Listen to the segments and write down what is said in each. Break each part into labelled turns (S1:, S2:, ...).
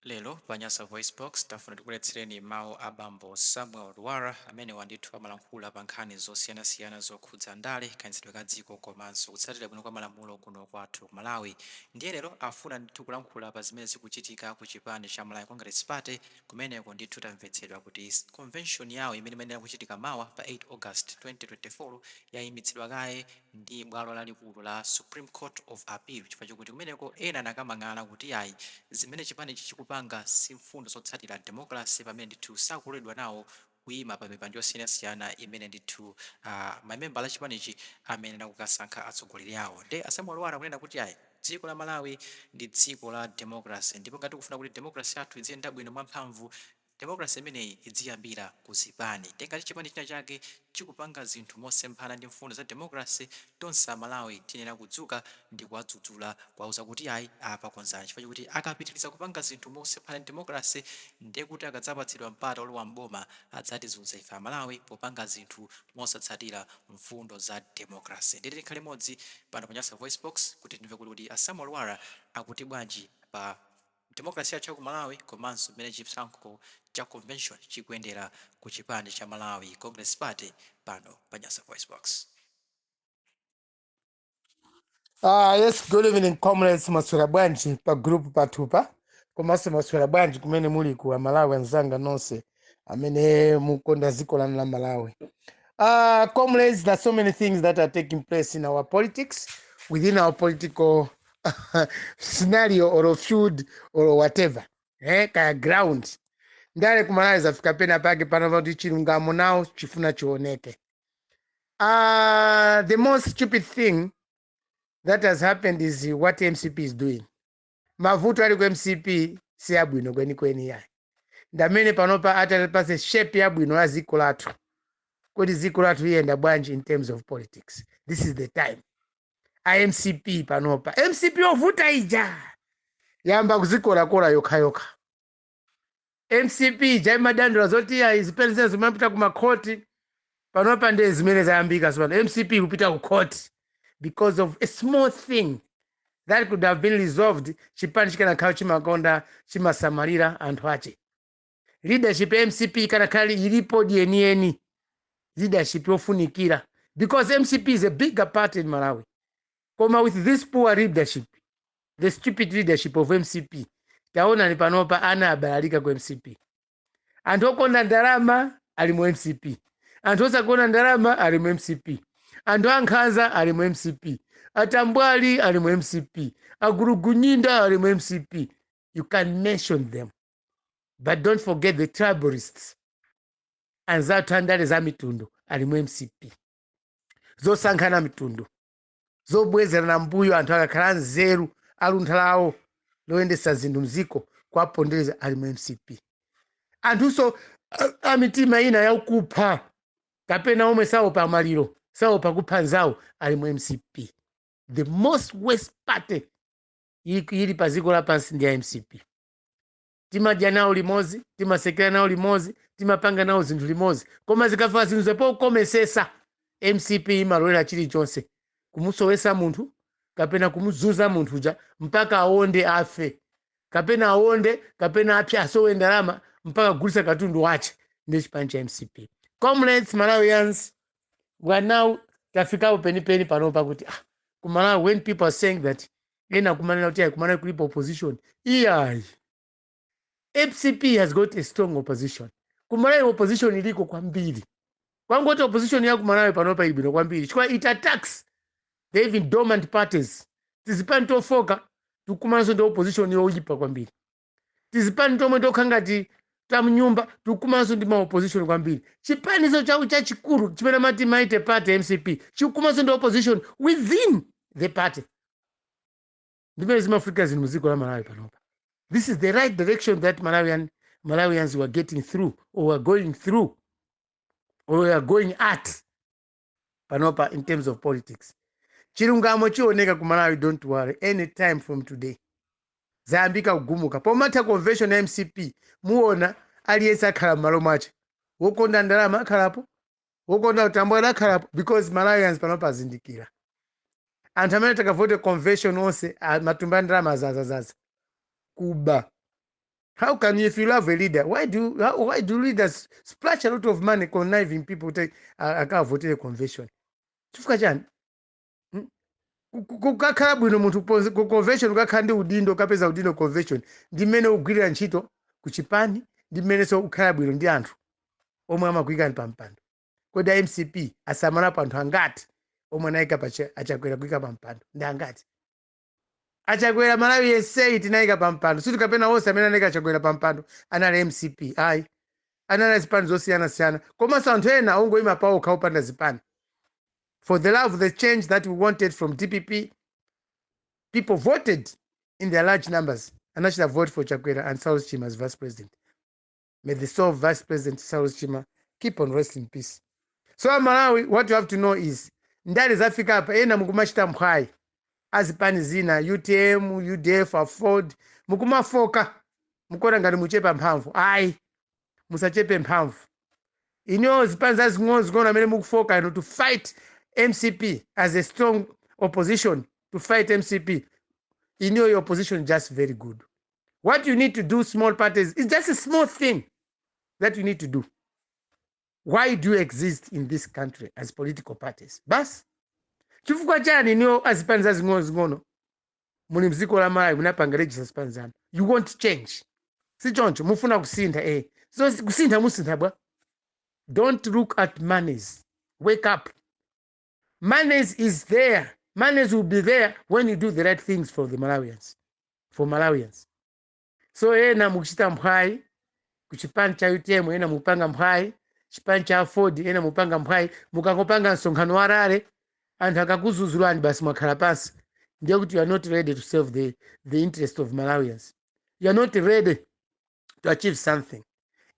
S1: Lero pa Nyasa VoiceBox tafuna tikuletsereni mawu a bambo Samuel Lwara amene ndithu amalankhula pa nkhani zosiyanasiyana zokhudza ndale, kayendetsedwe ka dziko komanso kutsatira bwino kwa malamulo kuno kwathu ku Malawi. Ndiye lero afuna ndithu kulankhula pa zimene zikuchitika ku chipani cha Malawi Congress Party. Kumeneko ndithu tamvetsedwa kuti convention yawo imene imayenera kuchitika mawa pa 8 August 2024 yayimitsidwa kaye ndi bwalo lalikulu la Supreme Court of Appeal, chifukwa chokuti kumeneko ena anakamang'ala kuti ayi, zimene chipanichi chikupanga si mfundo zotsatira democracy, pamene ndithu sakuloledwa nawo kuyima pa mipando yosiyanasiyana imene ndithu mamembala a chipanichi amayenera kukasankha atsogoleri awo. Nde a Samuel Lwara kunena kuti ayi, dziko la Malawi ndi dziko la democracy, ndipo ngati tikufuna kuti democracy yathu iziyenda bwino mwamphamvu, democracy imeneyi idziyambira ku zipani. Ngati chipani china chake chikupanga zinthu mosemphana ndi mfundo za democracy, tonse Amalawi tiyenera kudzuka ndi kuwadzudzula, kuwauza kuti ayi, apa konzani, chifukwa chokuti akapitiriza kupanga zinthu mosemphana ndi democracy, ndiye kuti akadzapatsidwa mpata olowa mboma adzatizunza ife Amalawi popanga zinthu mosatsatira mfundo za democracy. Ndiye tikhale limodzi pano pa Nyasa Voice Box kuti timve kuti a Samuel Lwara akuti bwanji pa democracy yathu ya ku Malawi komanso mmene chisankho cha convention chikuyendera ku chipani cha Malawi Congress Party, pano pa Nyasa Voice Box.
S2: Yes, good evening, comrades. Maswera bwanji pa group pathupa, komanso maswera bwanji kumene muli ku Malawi anzanga nonse amene mukonda dziko lanu la Malawi. Comrades, there are so many things that are taking place in our politics, within our political scenario or field or whatever. Kaya ground. Ndale ku Malawi zafika pena pake pano kuti chilungamo nawo chifuna chioneke. The most stupid thing that has happened is what MCP is doing. Mavuto ali ku MCP si abwino kwenikweni yayi. Ndamene panopa atatipase shape yabwino ya dziko lathu, kuti dziko lathu liyenda bwanji in terms of politics. This is the time. IMCP panopa, MCP yovuta ija yamba kuzikolakola yokhayokha. MCP ija imadandula zoti ayi, zipene zimapita ku makhoti. Panopa ndiye zimene zayambika zipano, MCP kupita ku court because of a small thing that could have been resolved. Chipani chikanakhala chimakonda, chimasamalira anthu ache, leadership ya MCP ikanakhala ilipo yeniyeni, leadership yofunikira, because MCP is a bigger party in Malawi. Koma with this poor leadership, the stupid leadership of MCP, taona ni panopa ana abalalika ku MCP. Anthu okonda ndalama ali mu MCP, anthu osakonda ndalama ali mu MCP, anthu ankhanza ali mu MCP, atambwali ali mu MCP, agulugunyinda ali mu MCP. You can mention them, but don't forget the tribalists. Anzathu andale za mitundu ali mu MCP, zosankhana mitundu, zobwezerana mbuyo anthu akakhala nzeru, aluntha lawo loyendesa zinthu mziko kuwapondereza, ali mu MCP. Anthunso amitima ina yakupha kapena omwe saopa maliro, saopa kupha nzawo, ali mu MCP. The most worst party ili pa dziko lapansi ndi ya MCP. Timadya nawo limodzi, timasekera nawo limodzi, timapanga nawo zinthu limodzi, koma zikafika zinthu zapokomesesa, MCP imalolera chilichonse, kumusowesa munthu kapena kumuzunza munthu uja mpaka aonde, afe, kapena aonde, kapena apye, asowe ndalama mpaka kugulitsa katundu wache. Ndi chipani cha MCP. Comrades, Malawians, we are now tafikapo penipeni panopa kuti ku Malawi, when people are saying that, ena kumanena kuti ayi, ku Malawi kulipo opposition, iyayi, MCP has got a strong opposition. Ku Malawi opposition iliko kwambiri. Kwangoti opposition ya ku Malawi panopa ili bwino kwambiri chifukwa it attacks the even dormant parties. Tizipani tofoka tikukumananso ndi opposition yoyipa kwambiri. Tizipani tomwe tokha ngati tamnyumba tikukumananso ndi ma opposition kwambiri. Chipaniso chawo chachikulu chimene amati mighty party, MCP, chikukumananso ndi opposition within the party. Ndimene zimafika zinthu mdziko la Malawi panopa. This is the right direction that Malawians were getting through or were going through or were going at panopa in terms of politics. Chilungamo chioneka ku Malawi, don't worry. Any time from today zayambika kugumuka. Pomatha convention ya MCP, muona aliyense akhala m'malo mwache. Wokonda ndalama akhalapo, wokonda kutambwala akhalapo, because Malawians panopa azindikira. Anthu amene takavote convention onse, matumba a ndalama azazazaza kuba. How can you, if you love a leader, why do leaders splash a lot of money conniving people kuti akavotere convention? Chifukwa chani? Kukakhala bwino munthu ku convention, ukakhala ndi udindo, ukapeza udindo convention, ndi mmene ugwirira ntchito ku chipani, ndi mmenenso ukhala bwino ndi anthu omwe amakuyikani pa mpando. Kodi a MCP asamalapo anthu angati omwe anayika pa Achakwera kuyika pa mpando? Ndi angati Achakwera? Malawi yenseyi tinayika pa mpando. Siti kapena onse amene anayika Achakwera pa mpando anali MCP, ayi, anali zipani zosiyanasiyana, komanso anthu ena ongoyima paokha opanda zipani. For the love of the change that we wanted from DPP, people voted in their large numbers and actually vote for Chakwera and Saulos Chilima as vice president. May the soul of Vice President Saulos Chilima keep on resting in peace. So Malawi, what you have to know is ndale zafika apa, ena mukumachita mphwayi azipani zina, UTM, UDF, AFORD, mukumafoka, mukuona ngati muchepa mphamvu. Ayi, musachepe mphamvu. Iniyo zipani zazing'ono zing'ono amene mukufoka ino to fight MCP as a strong opposition, to fight MCP, iniyo your opposition just very good. What you need to do, small parties, is just a small thing that you need to do. Why do you exist in this country as political parties? Basi, chifukwa chani iniyo azipani zazing'ono zing'ono muli mdziko la Malawi, munapanga register zipani zanu? You want change, si choncho? Mufuna kusintha, eh. So kusintha musintha bwa? Don't look at monies. Wake up. Monies is there, monies will be there when you do the right things for the Malawians, for Malawians. So ena mukuchita mphwayi ku chipani cha UTM, ena mupanga mphwayi chipani cha AFORD, ena mupanga mphwayi. Mukangopanga msonkhano wa rally, anthu akakuzuzulani, basi, mwakhala pansi. Ndiye kuti you are not ready to serve the interest of Malawians. You are not ready to achieve something.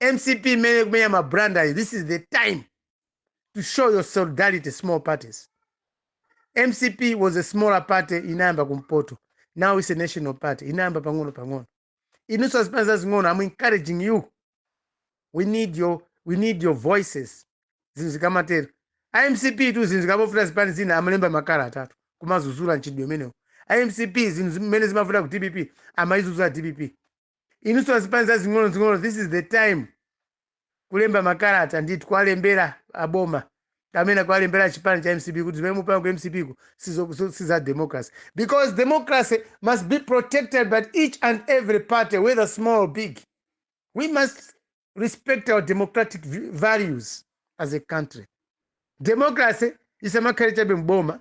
S2: MCP imene kumenya ma blunder, this is the time to show your solidarity, small parties. MCP was a smaller party, inayamba kumpoto. Now it's a national party, inayamba pang'ono pang'ono. Inunso azipani zazing'ono, I'm encouraging you. We need your voices. Zinthu zikamatero, iMCP tu, zinthu zikamavuta zipani zina amalemba makala atatu kumazuzula mchidwi umenewo. iMCP, zinthu zimene zimavuta ku DPP, amayizuzula DPP. Inunso azipani zazing'ono zing'ono, this is the time kulemba makalata ndithu, kuwalembera aboma amene kuwalembera chipani cha MCP kuti zimene mupanga ku MCP ku siza democracy, because democracy must be protected by each and every party, whether small or big. We must respect our democratic values as a country. Democracy isamakhale chabe mboma,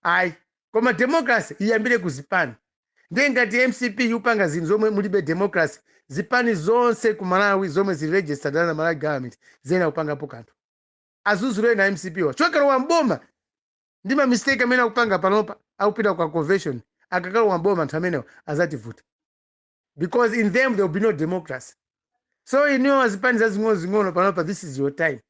S2: ayi, koma democracy iyambire ku zipani. Ndiye ngati MCP ikupanga zinthu zomwe mulibe democracy, zipani zonse ku Malawi zomwe zili registered under Malawi government zena kupangapo kanthu, azuzuleni na MCP wa chokera mboma ndi ma mistake amene akupanga panopa. Akupita kwa convention, akakalowa mboma anthu amenewa azativuta, because in them there will be no democracy. So iniwo azipani zazing'ono zing'ono panopa, this is your time.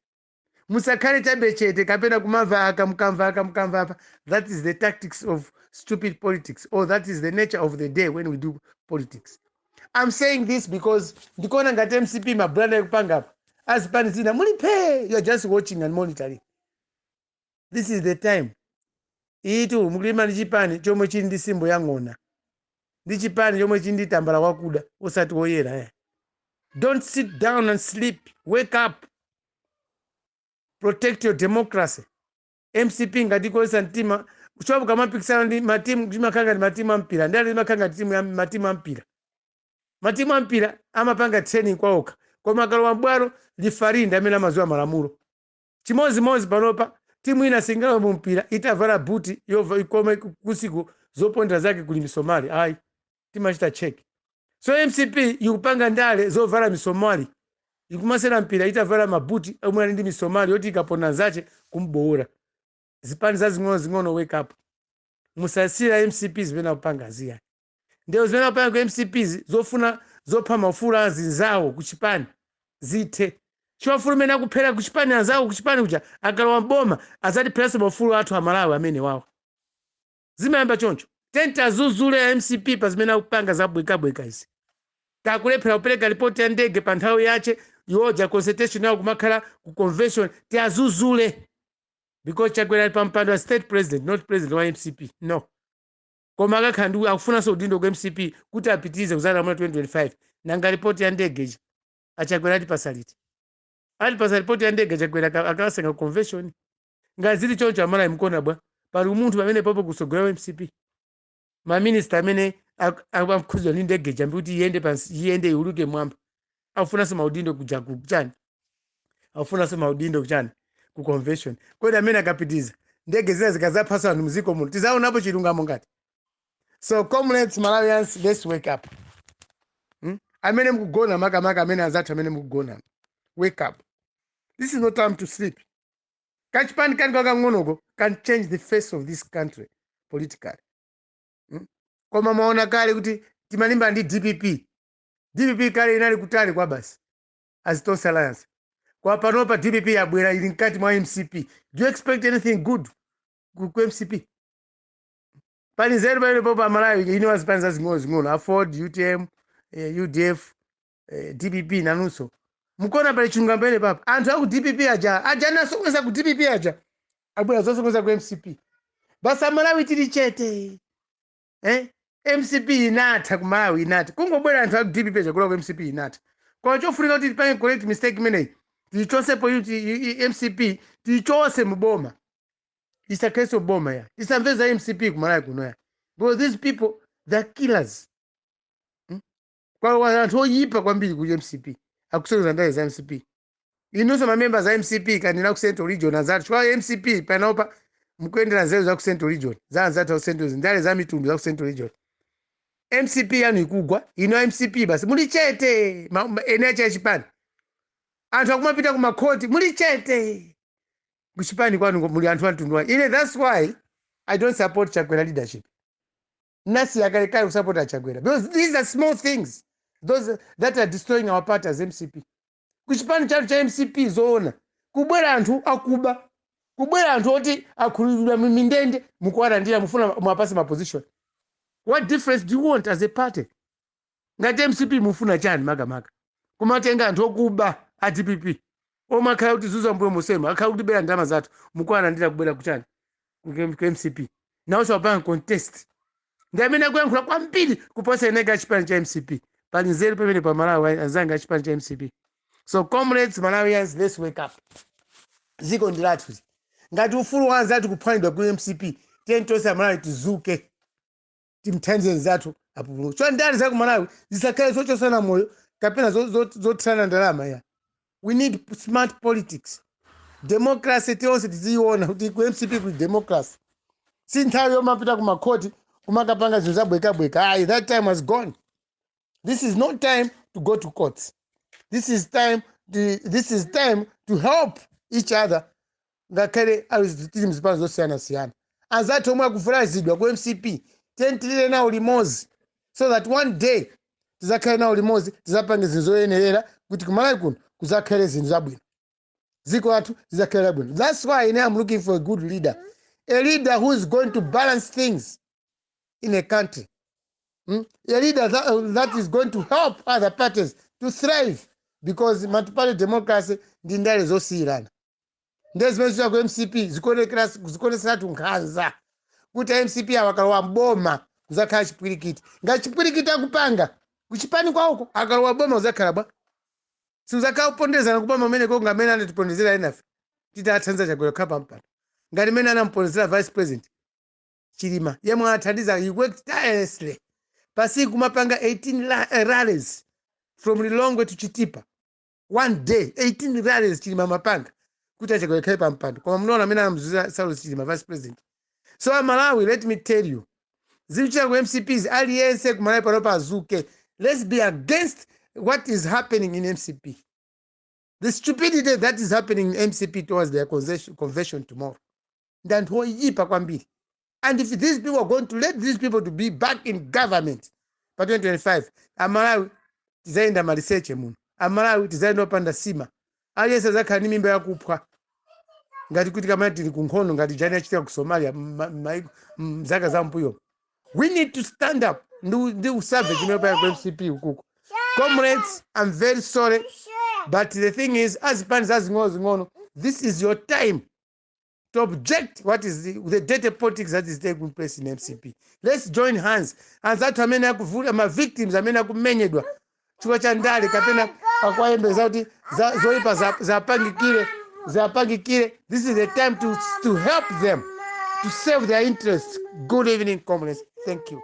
S2: Musakhale chabe chete kapena kumamva aka, mukamva aka, mukamva apa. That is the tactics of stupid politics, or that is the nature of the day when we do politics. I'm saying this because ndikuona ngati MCP ma blunder ekupanga apa, azipani zina mulipe, you are just watching and monitoring. This is the time itu mukulima ndi chipani chomwe chili ndi symbol ya ng'ona, ndi chipani chomwe chili ndi tambala wakuda osati woyera, eh. Don't sit down and sleep. Wake up, protect your democracy. MCP ngati ikuonesa mtima chopo kamapikisana ndi matimu, chimakhala ngati matimu ampira. Ndale zimakhala ngati timu ya matimu ampira. Matimu ampira amapanga training kwaokha, koma akalowa mbwalo, referee ndi amene amaziwa malamulo. Chimozimozi panopa, timu ina singalowe mu mpira itavala buti yova ikome kusiku zopondera zake kuli misomali, ayi, timachita check. So MCP ikupanga ndale zovala misomali, ikumasera mpira itavala mabuti omwe ali ndi misomali yoti ikaponda zache kumboora. Zipani zazing'ono zing'ono, wake up. Musasira MCP zimene akupanga ziya. Ndewo zimene akupanga ku MCP zofuna zopha maufulu azinzawo kuchipani zithe. Chiwafulu imene akuphera kuchipani anzawo kuchipani kuja, akalowa mboma azatipheranso maufulu athu Amalawi amene wawo. Zimayamba choncho. Tenti azuzule MCP pa zimene akupanga zabwekabweka izi. Takulephera kupereka ripoti ya ndege pa nthawi yache yoja, consultation yawo kumakhala ku convention. Tiazuzule because Chakwera ali pa mpando wa state president, not president wa MCP, no. Koma akakhala ndi akufunanso udindo ku MCP kuti apitirize kuzalamula 2025. Nanga ripoti ya ndege ija aChakwera atipasa liti? Atipasa ripoti ya ndege aChakwera akawasenga convention? Ngati zili choncho, Amalawi, mkuona bwa? Pali umunthu pamene popo kusogolera MCP? Maminista amene akukhuzidwa ndi ndege ija kuti iyende pansi, iyende iuluke mwamba, akufunanso maudindo kuja kuchani, akufunanso maudindo kuchani, ku convention. Kodi amene akapitiza ndege zina zikazaphaso anthu mziko muno, tizaonapo chilungamo ngati? So comrades, Malawians, let's wake up, Amene mukugona, makamaka amene anzathu amene mukugona, wake up. This is no time to sleep. Kachipani kani kakang'onoko can change the face of this country politically, Koma mwaona kale kuti timalimba ndi DPP. DPP kale inali kutali kwa basi as Tonse Alliance. Kwa panopa DPP yabwera, ili mkati mwa MCP. Do you expect anything good ku MCP? Pali nzeru pamene popo, Amalawi ine wazipani zazing'ono zing'ono, AFORD, UTM, UDF, DPP, nanunso mukuona pali chilungamo pamene papa? Anthu aku DPP aja aja anasokoneza ku DPP aja abwera zosokoneza ku MCP. Basi, Amalawi tili chete, eh? MCP inatha ku Malawi, inatha. Kungobwera anthu aku DPP aja kula ku MCP, inatha. Koma chofunika kuti tipange correct mistake imeneyi, tichonsepo MCP, tichose muboma, isakhalenso boma ya, tisamveza MCP ku Malawi kuno ya, because these people, they're killers, Kwa anthu oyipa kwambiri ku MCP akusonyeza ndale za MCP. Inunso mamemba za MCP kanena ku Central Region anzathu, chifukwa MCP panopa mukuyendera nzeru za ku Central Region, za anzathu aku Central Region, ndale za mitundu za ku Central Region. MCP yanu ikugwa. Ino MCP basi muli chete. Ene achi achipani, anthu akumapita ku makhoti, muli chete. Kuchipani kwanu muli anthu amtundu wanji? Ine that's why I don't support Chakwera leadership. Nasiya kalekale kusapota Chakwera because these are small things, those that are destroying our party as MCP. Kuchipani chathu cha MCP, zoona kubwera anthu akuba, kubwera anthu oti akhululidwa mumindende, mukuwalandira, mufuna mwapase ma position. What difference do you want as a party? Ngati MCP mufuna chani makamaka? Kumatenga anthu okuba a DPP omwe akhala kuti zuza mbuyo musema, akhala kuti bera ndalama zathu, mukuwalandira kubwera kuchani, ku MCP. Nawonso apanga contest, ndi amene akuyankhula kwambiri kuposa ineka chipani cha MCP. Pali nzeru pamene pa, Malawi anzanga achipani cha MCP? So comrades, Malawians, let's wake up. Dziko ndi lathu. Ngati ufulu wa anzathu kuphwanyidwa ku MCP, tiye tonse Amalawi tizuke, timthandize nzathu apulumuke. So ndale za ku Malawi zisakhale zochosana moyo kapena zothirana ndalama ya. We need smart politics, democracy. Tionse tiziiona kuti ku MCP kuli democracy. Si nthawi yomapita ku makhoti kumakapanga zinthu zabwekabweka ayi. That time has gone. This is not time to go to courts. This is time to help each other, ngakhale ali tili mzipani zosiyanasiyana. Anzathu omwe akuvulazidwa ku MCP, tiyeni tilire nawo limodzi so that one day tizakhale nawo limodzi, tizapange zinthu zoyenerera kuti kumalawi kuno kuzakhale zinthu zabwino, dziko lathu lizakhale labwino. That's why ine I'm looking for a good leader, a leader who is going to balance things in a country, A leader that is going to help other parties to thrive, because multi-party democracy ndi ndale zosiyirana. Ndiye zimene zikuya ku MCP zikuoneseratu nkhanza kuti MCP awa akalowa mboma kuzakhala chipwirikiti. Ngati chipwirikiti akupanga kuchipani kwawoko, akalowa boma kuzakhala bwa? Sikuzakhala kupondezana kuboma umeneko ngamene anatipondezera enafe titathandiza Chakwera kukhala pampando, ngati mmene anampondezera Vice President Chilima yemwe anathandiza? He worked tirelessly pasiku kumapanga 18 rallies from Lilongwe to Chitipa one day, 18 rallies Chilima mapanga kuti aChakwera khale pampando. Koma munaona amene anamzuza Saulos Chilima, Vice President. So Amalawi, let me tell you, zikuchita ku MCPs, aliyense kumalawi panopa azuke. Let's be against what is happening in MCP, the stupidity that is happening in MCP towards their convention tomorrow. Ndi anthu oyipa kwambiri, and if these people are going to let these people to be back in government pa 2025, Amalawi tizayenda maliseche muno. Amalawi tizayenda opanda sima. Aliyense azakhala ndi mimba yakuphwa ngati kuti kamene tili ku nkhondo, ngati jani yachitika ku Somalia mzaka za mbuyo. We need to stand up ndi usave chimene paya ku MCP ukuku. Comrades, I'm very sorry, but the thing is, azipani zazing'ono zing'ono, this is your time to object what is the dirty politics that is taking place in MCP. Let's join hands. Anzathu amene akuvula, ma victims amene akumenyedwa, Chifukwa cha ndale kapena akuwayembeza kuti zoyipa zapangikire zapangikire. This is the time to help them to save their interests. Good evening, comrades. Thank you.